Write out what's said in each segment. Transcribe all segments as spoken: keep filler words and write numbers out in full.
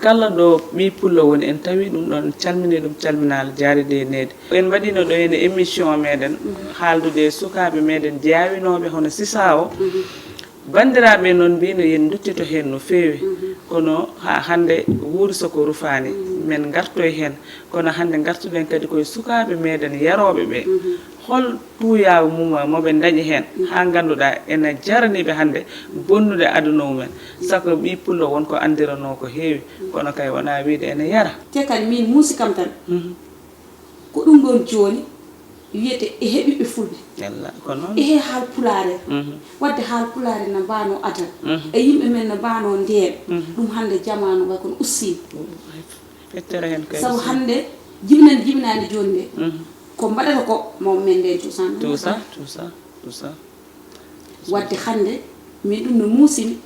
Kala ɗo ɓii pullo woni, en tawi ɗum ɗon, calmini ɗum calminaali jaari de needi. En mbaɗino ɗo heen émission meɗen, haaldude e sukaaɓe meɗen jaawinooɓe hono Sisa o. Banndiraaɓe noon mbino yen nduttito heen no feewi, kono haa hannde wuuri so ko rufaani, men ngartoy heen. Kono hannde ngartuɗen kadi koye sukaaɓe meɗen yarooɓe ɓe. Hol tuuyaawu mum moɓe ndañi heen, haa ngannduɗaa ena jarani ɓe hannde bonnude aduna mumen? Sago ɓii pullo won ko anndiranoo ko heewi, kono kay wonaa wiyde ene yara. Te kadi min muusi kam tan, ko ɗum ɗoon jooni wiyete e heɓiiɓe fulɓe. Yalla, ko noon. E he haal pulaare. Waɗde haal pulaare no mbaanoo adal. E yimɓe men no mbaanoo ndeen. Ɗum hannde jamaanu way kono ussiima. Fettere heen kay. Sabu hannde jibinande jibinaande jooni nde, ko mbaɗata ko mawɓe men ndeen cosaan. Tout ça, tout ça, tout ça. Waɗde hannde min ɗum no muusimi,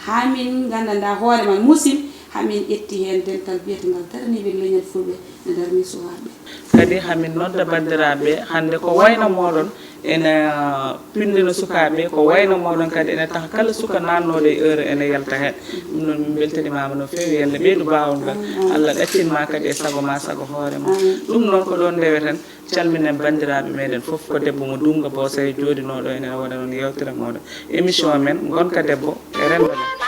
haa min nganndanɗaa hoore ma muusimi, haa min ƴetti heen dental biyetengal daraniiɓe leñol fulɓe no darnii sukaaɓe. Kadi haa min nodda banndiraaɓe hannde ko wayno mooɗon ena pinndina sukaaɓe, ko wayno mooɗon kadi ena taha kala suka naatnooɗo e heure ena yalta heen. Ɗum noon min mbeltanimaama no feewi, yalla ɓeydu baawol ngal. Allah ɗaccin ma kadi e sago ma, sago hoore ma. Ɗum noon ko ɗoon ndeweten. Calminen banndiraaɓe meɗen fof, ko debbo mo Duumga Boosay jooɗinooɗo enen waɗa noon yeewtere mooɗon. Émission men Ngonka Debbo e Renndo men.